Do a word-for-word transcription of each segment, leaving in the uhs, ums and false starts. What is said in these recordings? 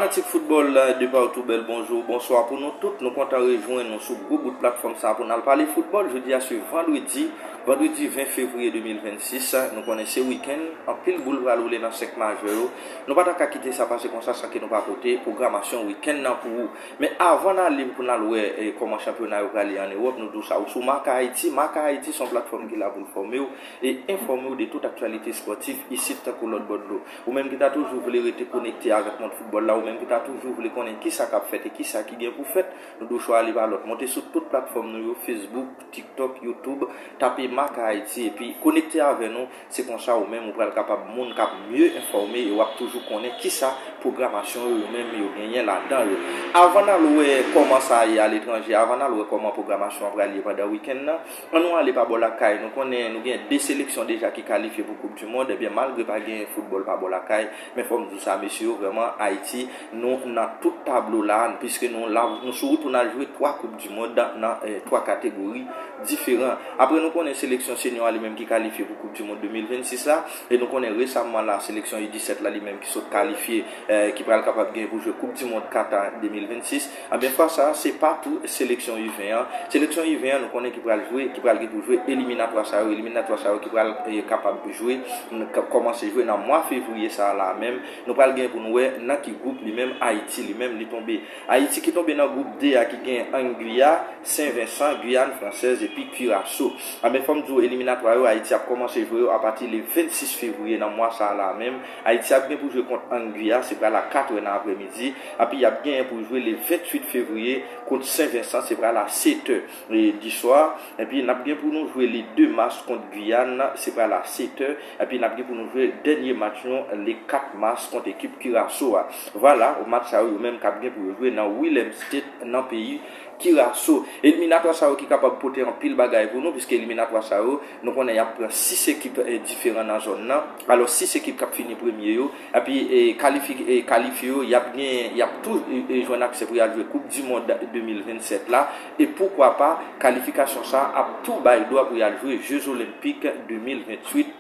Fanatik foutbòl de partou, bèl bonjou, bonswa pou nou tout. Nou kontan rejwenn nou sou gwo bout platfòm sa pou n al pale foutbòl. Jodi a se vandredi, vandredi ven fevriye de mil vennsis. Nou konnen se wikenn, anpil boul pral woule nan sèk majè yo. Nou pa ta ka kite sa pase konsa san ke nou pa pote pwogramasyon wikenn nan pou ou. Men avan n ale pou n al wè eh, kòman chanpyona yo prale an Ewòp, nou di w sa. Ou sou Marca Haïti. Marca Haïti se yon platfòm ki la pou l fòme w e enfòme w de tout aktyalite espòtif isit tankou lòt bò dlo. Ou menm ki ta toujou vle rete konekte avèk mond foutbòl la, ou menm ki ta toujou vle konnen kisa k ap fèt e kisa ki gen pou fèt, nou di w cho ale pa lòt. Monte sou tout platfòm nou yo, Facebook, TikTok, YouTube, tape Marca Haïti epi konekte avè nou. Se konsa ou menm ou pral kapab moun k ap mye enfòme e w ap toujou konnen kisa pwogramasyon yo, yo menm yo genyen ladan yo. Avan n al wè kòman sa ye aletranje, avan n al wè kòman pwogramasyon an pral ye pandan wikenn nan, ann nou ale pa bò lakay. Nou konnen nou gen de seleksyon deja ki kalifye pou Koup di Mond. Ebyen, malgre pa gen foutbòl pa bò lakay, men fò m di w sa, mesye yo, vrèman, Ayiti, nou nan tout tablo la, piske nou la, nou sou wout pou n al jwe twa Koup di Mond nan eh, twa kategori diferan. Apre, nou konnen seleksyon senyo a li menm ki kalifye pou Koup di Mond de mil vennsis la, e nou konnen resamman la, seleksyon U disèt la li menm ki sot kalifye, eh, ki pral kapab gen pou jwe Koup di Mond Qatar de mil vennsis. Anben, fwa sa, se pa tou seleksyon U ven an. Seleksyon U ven an, nou konnen ki pral jwe, ki pral gen pou jwe eliminatwa sa yo, eliminatwa sa yo ki pral eh, kapab jwe, n- k- kòmanse jwe nan mwa fevriye sa a la menm. Nou pral gen pou nou wè nan ki gwoup li menm Ayiti li menm li tonbe. Ayiti ki tonbe nan gwoup de a ki gen Anguilla, Sen Vensan, Giyàn Fransèz epi Curaçao. Anben, fò m di w, eliminatwa yo, Ayiti ap kòmanse jwe yo apati le vennsis fevriye nan mwa sa a la menm. Ayiti ap gen pou jwe kont Anguilla, se pral a kat è nan aprèmidi. Epi y ap genyen pou jwe le venntuit fevriye kont Sen Vensan, se pral a sèt è eh, di swa. Epi n ap gen pou nou jwe le de mas kont Giyàn, se pral a sèt è. Epi n ap gen pou nou jwe dènye match nou le kat mas kont ekip Curaçao a. Vwala, match sa yo, yo menm k ap gen pou yo jwe nan Willemstad, nan peyi Curaçao. Eliminatwa sa yo ki kapab pote anpil bagay pou nou, piske eliminatwa sa yo, nou konnen y ap pran sis ekip eh, diferan nan zòn nan. Alò, sis ekip k ap fini premye yo, epi eh, kalifi, eh, kalifye yo, y ap gen, y ap tou eh, eh, jwenn aksè pou y al jwe Koup di Mond de mil vennsèt la, e poukwa pa, kalifikasyon sa ap tou bay dwa pou y al jwe Jeux Olympiques de mil ventuit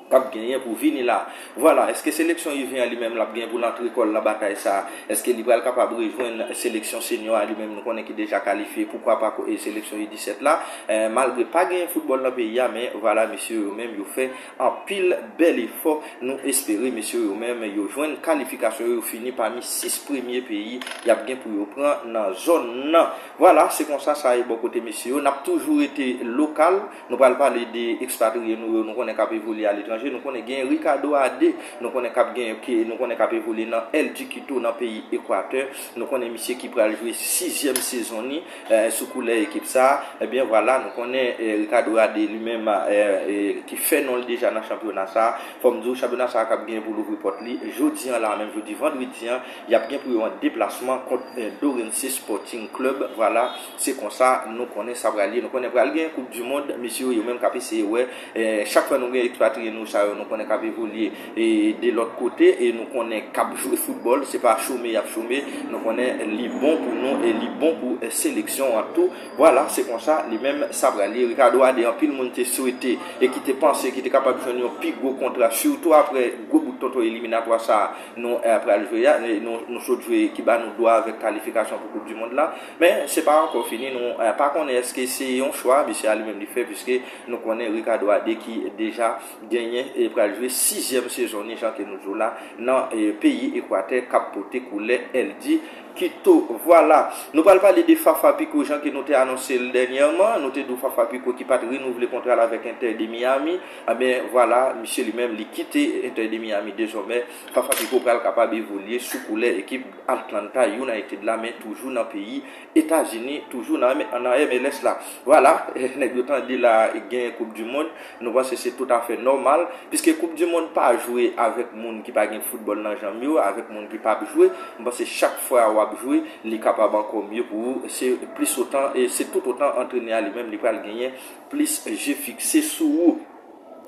k ap genyen pou vini la. Vwala, èske seleksyon U ven an li menm l ap gen pou l antre kò l nan batay sa a? Èske li pral kapab rejwenn seleksyon senyo a li menm nou konnen ki deja kalifye, poukwa pa ko- e seleksyon U disèt la? Eh, malgre pa genyen foutbòl nan peyi a, men vwala, mesye yo menm yo fè anpil bèl efò. Nou espere mesye yo menm yo jwenn kalifikasyon yo, yo fini pami sis premye peyi y ap gen pou yo pran nan zòn nan. Vwala, se konsa sa ye bò kote mesye yo. N ap toujou rete lokal. Nou pral pale de ekspatriye nou yo, nou konnen k ap evolye aletranje. Nou konnen gen Ricardo Ade, nou konnen k ap gen, ki, nou konnen k ap evolye nan El Chiquito nan peyi Ekwatè. Nou konnen misye ki pral jwe sizyèm sezon ni eh, sou koulè ekip sa. Ebyen vwala, nou konnen eh, Ricardo Ade li menm eh, eh, ki fè non l deja nan chanpyona sa. Fò m di w, chanpyona sa k ap gen pou l ouvri pòt li jodi an la, menm jodi vandredi an, y ap gen pou yo an deplasman kont eh, Dorense Sporting Club. Vwala, se konsa nou konnen sa pral ye. Nou konnen pral gen Koup di Mond, mesye yo, yo menm k ap eseye wè. Eh, chak fwa nou gen ekspatriye nou sa yo, nou konnen k ap evolye e de lòt kote, e nou konnen k ap jwe foutbòl, se pa chome y ap chome. Nou konnen li bon pou nou e li bon pou eh, seleksyon an tou. Vwala, se konsa li menm sa pral ye. Ricardo Ade, anpil moun te swete e ki te panse ki te kapab jwenn yon pi gwo kontra, sitou apre gwo bout tonton eliminatwa sa a nou eh, pral jwe a, e nou, nou sot jwe ki ba nou dwa avèk kalifikasyon pou Koup di Mond la. Men se pa ankò fini, nou eh, pa konnen èske se yon chwa misye a li menm li fè, piske nou konnen Ricardo Ade ki deja genyen e pral jwe sizyèm sezon ni, jan ke nou di w la, nan eh, peyi Ekwatè k ap pote koulè El Chiquito. Vwala, nou pral pale de Fafa Picault, jan ke nou te anonse l dènyèman. Nou te di w Fafa Picault ki pa t renouvle kontra l avèk Inter de Miami. Ebyen vwala, misye li menm li kite Inter de Miami dezòmè. Fafa Picault pral kapab evolye sou koulè ekip Atlanta United la, men toujou nan peyi Etazini, toujou nan, nan M L S la. Vwala, nèg yo tande la gen Koup di Mond, nou panse se toutafè nòmal, piske Koup di Mond pa jwe avèk moun ki pa gen foutbòl nan janm yo, avèk moun ki p ap jwe. M panse chak fwa w ap jwe, li kapab ankò mye pou ou. Se plis otan, e se tout otan antrenè a li menm li pral genyen plis je fikse sou ou.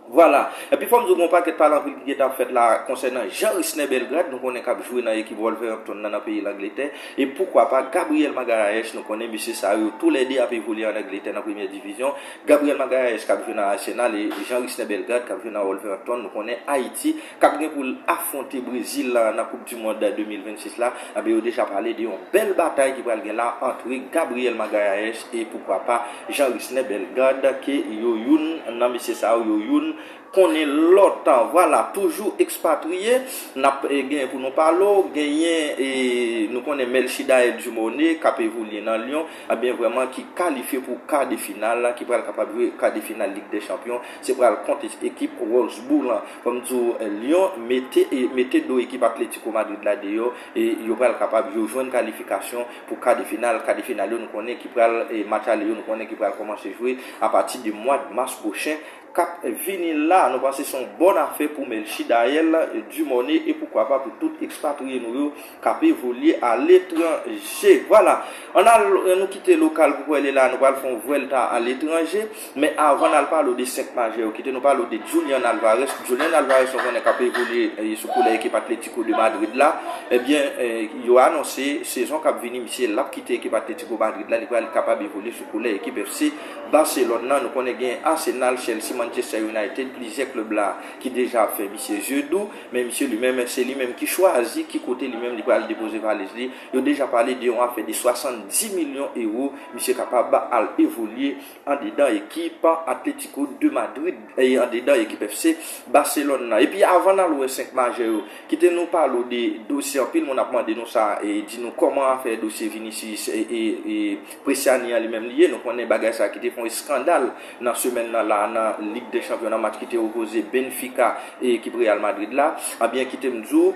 Vwala. Epi fò m di w gen yon pakèt pale anpil ki gentan ap fèt la konsènan Jean Risner Bellegarde, nou konnen k ap jwe nan ekip Wolverhampton nan, nan peyi Langletè. E poukwa pa Gabriel Magalhaes, nou konnen mesye sa yo toulède ap evolye ann Angletè nan premyè divizyon. Gabriel Magalhaes k ap jwe nan Arsenal e Jean Risner Bellegarde k ap jwe nan Wolverhampton, nou konnen Ayiti k ap gen pou l afwonte Brezil la nan Koup di Mond de mil vennsis la. Enben yo deja pale de yon bèl batay ki pral gen la antre Gabriel Magalhaes e poukwa pa Jean Risner Bellegarde, ke yo youn nan mesye sa yo, yo youn konnen lòt. Vwala, toujou ekspatriye, n ap eh, genyen pou nou pale w, genyen eh, nou konnen Melchidaël Dumornay k ap evolye nan Lyon, ebyen vrèman ki kalifye pou ka de final la, ki pral kapab jwe ka de final Lig dè Chanpyon, se pral kont ekip Wolfsburg lan. Fò m di w, eh, Lyon mete, eh, mete do ekip Atletico Madrid la deyò, e yo pral kapab yo jwenn kalifikasyon pou ka de final. Ka de final yo nou konnen ki pral, eh, match ale yo nou konnen ki pral kòmanse jwe apati de mwa mas pwochen k ap vini la. Nou panse se yon bòn afè pou Melchidaël Dumornay e poukwa pa pou tout ekspatriye nou yo k ap evolye aletranje. Vwala, ann al, eh, nou kite lokal pou pwale la, nou pral fè yon vwèlta aletranje. Men avan n al pale w de senk majè yo, kite nou pale w de Julian Alvarez. Julian Alvarez, nou konnen k ap evolye eh, sou koulè ekip Atletico de Madrid la. Ebyen, eh, yo anonse sezon k ap vini, misye l ap kite ekip Atletico Madrid la, li pral kapab evolye sou koulè ekip F C Barcelone nan. Nou konnen gen Arsenal, Chelsea, Manchester United, plizyè klèb la ki deja ap fè misye zye dou, men misye li menm, se li menm ki chwazi ki kote li menm li pral depoze valiz li. Yo deja pale de yon afè de swasanndis milyon ewo, misye kapab al evolye andedan ekip Atletico de Madrid e andedan ekip F C Barcelone nan. Epi avan n al wè senk majè yo, kite nou pale w de dosye anpil moun ap mande nou sa e di nou kòman afè dosye Vinicius e, e, e Preciani an li menm li ye. Nou konnen bagay sa ki te fè yon eskandal nan semèn nan la nan Lig dè Chanpyon nan match ki te opoze Benfica e ekip Real Madrid la. Ebyen kite m di w,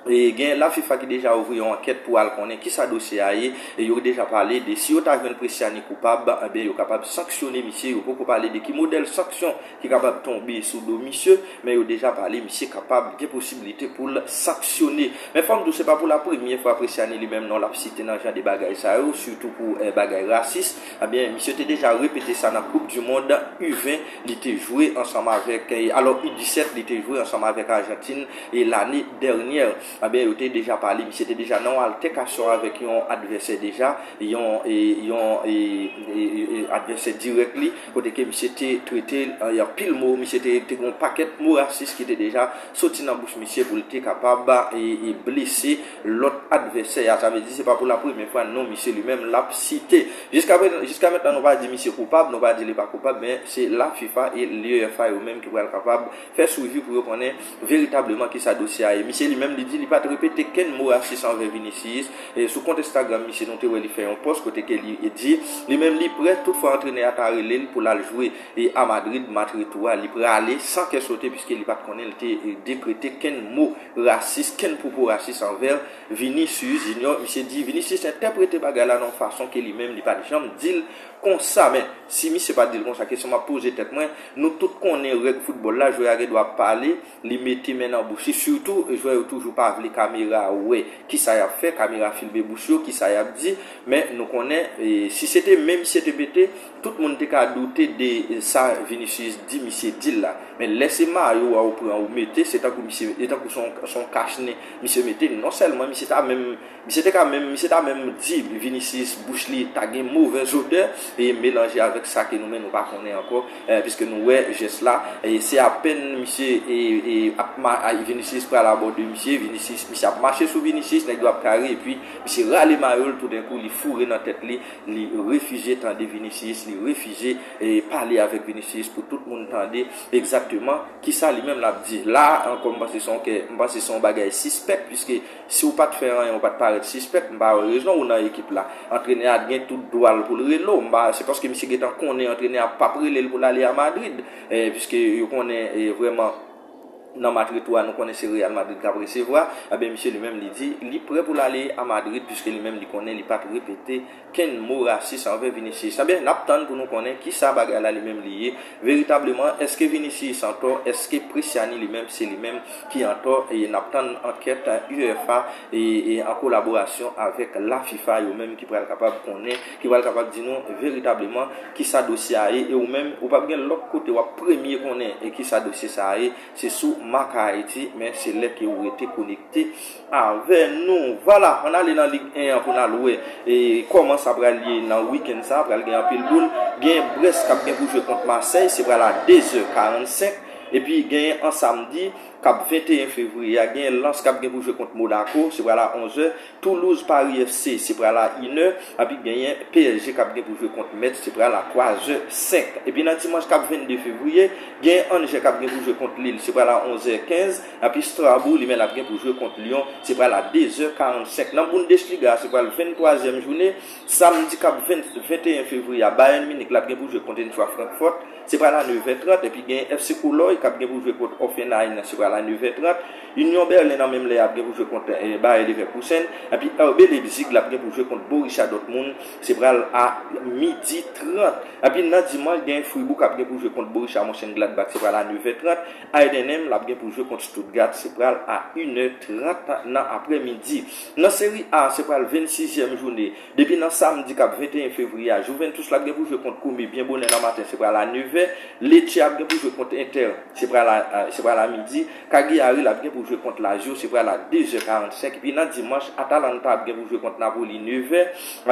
E gen la fifa ki deja ouvri yon ankèt pou al konnen kisa dosye a ye, e yo deja pale de si yo ta jwenn Preciani koupab, ebyen yo kapab sanksyone misye, yo poko pale de ki modèl sanksyon ki kapab tonbe sou do misye, men yo deja pale misye kapab gen posiblite pou l sanksyone. Men fò m di w se pa pou la premyè fwa Preciani li menm non l ap site nan jan de bagay sa yo, sitou pou eh, bagay rasis. Ebyen misye te deja repete sa nan Koup di Mond U ven, li te jwe ansanm avèk, eh, alò U disèt li te jwe ansanm avèk Ajantin e lane dènyè. Ebyen yo te deja pale, misye te deja nan yon altèkasyon avèk yon advèsè deja, yon e yon e, e, e, e advèsè dirèk li, kote ke misye te trete l anpil mo, misye te te gen yon pakèt mo rasis ki te deja soti nan bouch misye pou l te kapab e, e blese lòt advèsè a. Sa vle di se pa pou la premyè fwa non misye li menm l ap site. Jiska prezan, jiska mentnan nou pa di misye koupab, nou pa di li pa koupab, men se la fifa e l'UEFA yo menm ki pral kapab fè swivi pou yo konnen veritableman kisa dosye a ye. Misye li menm li di li pa t repete kenn mo rasis anvè Vinicius. E sou kont Instagram misye nou te wè li fè yon pòs kote ke li di li menm li prè tout fwa antrenè a ta rele l pou l al jwe e a Madrid match retou a li prale san kè sote piske li pa t konnen li te e, dekrete kenn mo rasis, kenn pwopo rasis anvè Vinicius Junior. Misye di Vinicius entèprete bagay la nan yon fason ke li menm li pa t janm di l konsa. Men si misye pa t di l konsa, kesyon m ap poze tèt mwen, nou tout konnen règ foutbòl la, jwè a gen dwa ap pale, li mete men nan bouch li, sitou jwè yo toujou pa vle kamera wè kisa y ap fè, kamera filme bouch yo, kisa y ap di, men nou konnen, e, si se te men misye te mete, tout moun te ka doute de sa Vinicius di misye di l la. Men lè se mayo a ou pran ou mete, se tankou misye, e tankou se yon, se yon kach nen misye mete, non sèlman misye ta menm Misye te ka menm, misye ta menm di Vinicius bouch li ta gen movèz odè e melanje avèk sa ke nou menm nou pa konnen ankò, eh, piske nou wè jès la, e se apèn misye e, e ap ma, a, Vinicius pral abòde misye, Vinicius, misye ap mache sou Vinicius, nèg yo ap kare, epi misye rale mayo l, toudenkou li foure nan tèt li, li refize tande Vinicius, li refize e pale avèk Vinicius pou tout moun tande egzakteman kisa li menm l ap di. La ankò, m panse se yon kè, m panse se yon bagay sispèk, piske si w pa t fè anyen, w pa t parèt sispèk, m pa wè rezon ou nan ekip la. Antrenè a t gen tout dwa l pou l rele w. M pa, se paske misye gentan konnen antrenè a p ap rele l pou l ale a Madrid, eh, piske yo konnen eh, vrèman Nan match retou a, nou konnen se Real Madrid k ap resevwa. Ebyen, misye li menm, li di li prè pou l ale a Madrid, piske li menm, li konnen li pa t repete kenn mo rasis anvè Vinicius. Ebyen, n ap tann pou nou konnen kisa bagay la li menm li ye. Veritableman, èske Vinicius antò? Èske Preciani li menm, se li menm ki antò? E n ap tann ankèt UEFA e, e an kolaborasyon avèk la FIFA yo menm ki pral kapab konnen, ki pral kapab di nou veritableman kisa dosye a ye. E ou menm, ou p ap gen lòt kote w ap premye konnen e kisa dosye sa a ye, se sou Marca Haiti, men se lè ke ou rete konekte avè nou. Vwala, ann ale nan Lig en an pou n al wè e kòman sa pral ye nan wikenn sa. Pral gen anpil boul. Gen Brest k ap gen pou jwe kont Marseille, se pral a de zè karannsenk. Epi gen an samdi k ap venteyen fevriye a, gen Lens k ap gen pou jwe kont Monaco, se pral a onz è. Toulouse Paris F C, se pral a inè. Epi genyen P S G k ap gen pou jwe kont Metz, se pral a twa zè senk. Epi nan dimanch k ap vennde fevriye, gen Angers k ap gen pou jwe kont Lille, se pral a onz è kenz. Epi Strasbourg, li menm, l ap gen pou jwe kont Lyon, se pral a de zè karannsenk. Nan Bundesliga, se pral venntwazyèm jounen, samdi k ap venteyen fevriye a, Bayern Munich, l ap gen pou jwe kont Eintracht Francfort, se pral a nèf è trant. Epi gen F C Cologne k ap gen pou jwe kont Hoffenheim, se pral a nèf è trant. Union Berlin nan menm lè a ap gen pou jwe kont eh, Bayer Leverkusen. Epi R B Leipzig, l ap gen pou jwe kont Borussia Dortmund, se pral a midi trant. Epi nan dimanch, gen Fribourg k ap gen pou jwe kont Borussia Mönchengladbach, se pral a nèf è trant. Heidenheim, l ap gen pou jwe kont Stuttgart, se pral a inè trant nan aprèmidi. Nan Seri A, se pral vennsizyèm jounen. Depi nan samdi k ap venteyen fevriye a, Juventus l ap gen pou jwe kont Como byen bonè nan maten, se pral a nèf è. Lecce ap gen pou jwe kont Inter, se pral a, se pral a midi. Cagliari l ap gen pou jwe kont Lazio, se pral a de zè karannsenk. Epi nan dimanch, Atalanta ap gen pou jwe kont Napoli nèf è.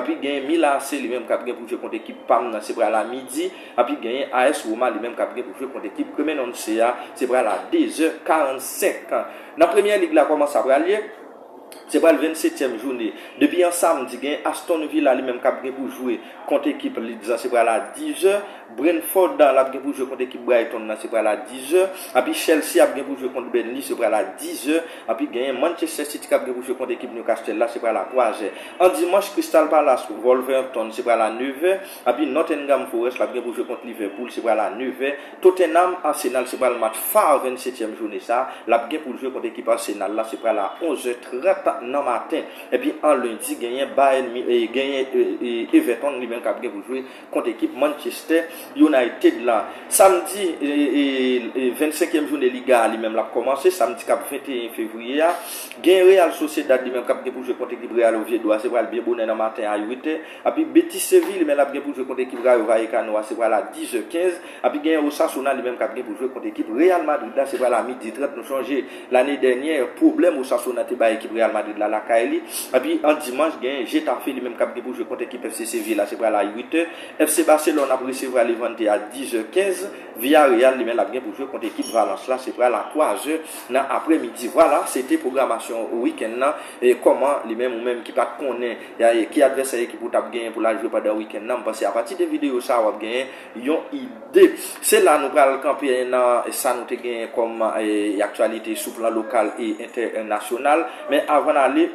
Epi genyen Milan A C li menm k ap gen pou jwe kont ekip Parme nan, se pral a midi. Epi genyen A S Roma li menm k ap gen pou jwe kont ekip Cremonense a, se pral a de zè karannsenk. Nan Premyè Lig la, kòman sa pral ye? Se pral vennsetyèm jounen. Depi an samdi, gen Aston Villa li menm k ap gen pou jwe kont ekip Leeds la, se pral a diz è. Brentford la, l ap gen pou jwe kont ekip Brighton nan, se pral a diz è. Epi Chelsea ap gen pou jwe kont Burnley, se pral a diz è. Epi genyen Manchester City k ap gen pou jwe kont ekip Newcastle la, se pral a twa zè. An dimanch, Crystal Palace, Wolverhampton, se pral a nèf è. Epi Nottingham Forest l ap gen pou jwe kont Liverpool, se pral a nèf è. Tottenham, Arsenal, se pral match fa vennsetyèm jounen sa. L ap gen pou l jwe kont ekip Arsenal la, se pral a onz è trant nan maten. Epi an lendi, genyen Bayern, genyen Everton li menm k ap gen pou jwe kont ekip Manchester United la. Samdi, vennsenkyèm jounen Liga a li menm l ap kòmanse, samdi k ap venteyen fevriye a. Gen Real Sociedad li menm k ap gen pou jwe kont ekip Real Oviedo a, se pral byen bonè nan maten a uit è. Epi Betis Seville li menm l ap gen pou jwe kont ekip Rayo Vallecano a, se pral a diz è kenz. Epi gen Osasuna li menm k ap gen pou jwe kont ekip Real Madrid la, se pral a midi trant. Nou sonje lane dènyè, pwoblèm Osasuna te bay ekip Real Madrid la lakay li. Epi an dimanch, gen Getafe li menm k ap gen pou jwe kont ekip F C Sevilla, se pral a uit è. F C Barcelone ap resevwa Levante a diz è kenz. Villarreal li menm l ap gen pou jwe kont ekip Valence la, se pral a twa zè nan aprèmidi. Vwala, se te pwogramasyon wikenn nan. E kòman li menm, ou menm ki pa t konnen ki advèsè ekip ou t ap genyen pou l al jwe pandan wikenn nan, m panse apati de videyo sa a w ap genyen yon ide. Se la nou pral kanpe nan sa nou te genyen kòm aktyalite sou plan lokal e entènasyonal. Men avan n ale,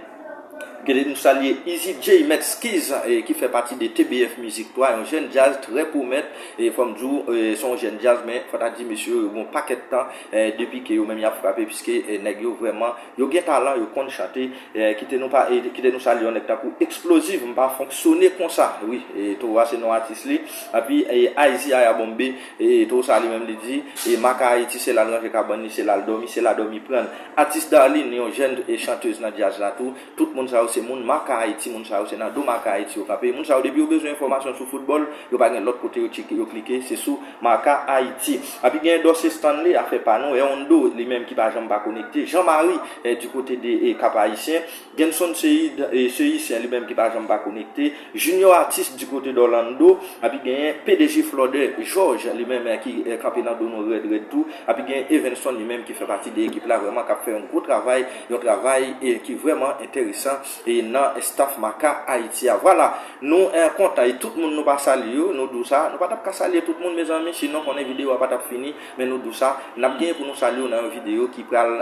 kite nou salye Easy J Metz Keys, ki fè pati de T B F Music twa, yon jèn djaz trè pwomèt. E fò m di w, se yon jèn djaz, men fò ta di mesye yo, yo gen yon pakèt tan depi ke yo menm y ap frape, piske nèg yo vrèman, yo gen talan, yo konn chante. Kite nou pa, kite nou salye yon nèg tankou Explosive, m pa fonksyone konsa. Wi, towo a se non atis li. Epi Izy Ayabombe, towo sa li menm li di, Marca Haiti se la l ranje kabann li, se la l dòmi, se la dòmi pran l. Atis Darline, yon jèn chantèz nan djaz la tou. Tout moun sa yo se moun Marca Haiti, moun sa yo se nan do Marca Haiti yo kanpe. Moun sa yo depi yo bezwen enfòmasyon sou foutbòl, yo pa gen lòt kote yo tcheke, yo klike, se sou Marca Haiti. Epi gen Dorcé Stanley, afè pa nou, Eondo li menm ki pa janm pa konekte. Jean Marie, di kote de Cap Haïtien. Genson Seid, Seisyen li menm ki pa janm pa konekte. Junior Artist di kote d'Orlando. Epi genyen P D G Florder Georges li menm ki kanpe nan do nou rèd rèd tou. Epi genyen Evenson li menm ki fè pati de ekip la vrèman k ap fè yon gwo travay, yon travay ki vrèman enteresan e nan staff Marca Haiti a. Vwala, nou kontan e tout moun nou pa salye yo, nou di w sa, nou pa t ap ka salye tout moun mezanmi, sinon konnen videyo a pa t ap fini, men nou di w sa, n ap genyen pou nou salye w nan yon videyo ki pral,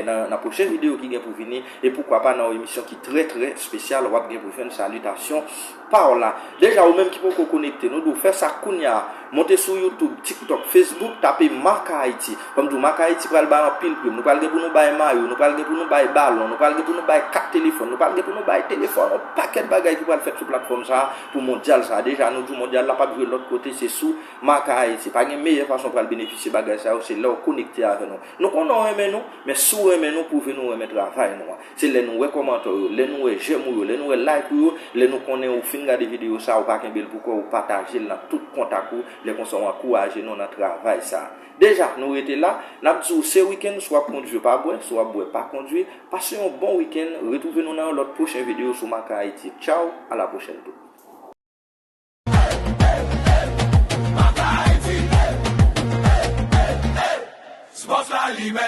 nan pwochen videyo ki gen pou vini, e poukwa pa nan yon emisyon ki trè trè espesyal, w ap gen pou jwenn salitasyon pa w la. Deja, ou menm ki poko konekte, nou di w fè sa kounya. Monte sou YouTube, TikTok, Facebook, tape Maka Ayiti. Kòm di w, Maka Ayiti pral bay anpil prim. Nou pral gen pou nou bay mayo, nou pral gen pou nou bay balon, nou pral gen pou nou bay kat telefòn, nou pral gen pou nou bay telefòn, yon pakèt bagay ki pral fèt sou platfòm sa a pou mondyal sa a. Deja, nou di w mondyal la p ap jwe lòt kote, se sou Maka Ayiti. Pa gen meyè fason w pral benefisye bagay sa yo, se lè w konekte avè nou. Nou konnen w renmen nou, men si w renmen nou, pwouve nou renmen travay nou an. Se lè nou wè kòmantè w yo, lè nou wè j'aime ou yo, lè nou wè like ou yo, lè nou konnen ou fin gade videyo sa a, ou pa kenbe l pou kò w, ou pataje l nan tout kontak ou, lè konsa w ankouraje nou nan travay sa a. Deja, nou rete la, n ap di w se wikenn, si w ap kondwi pa bwè, si w ap bwè pa kondwi, pase yon bon wikenn, retwouve nou nan yon lòt pwochen videyo sou Maka Ayiti. Tchaw, a la pwochèn tou.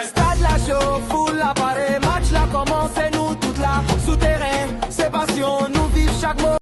Stad la cho, foul la pare, match la kòmanse.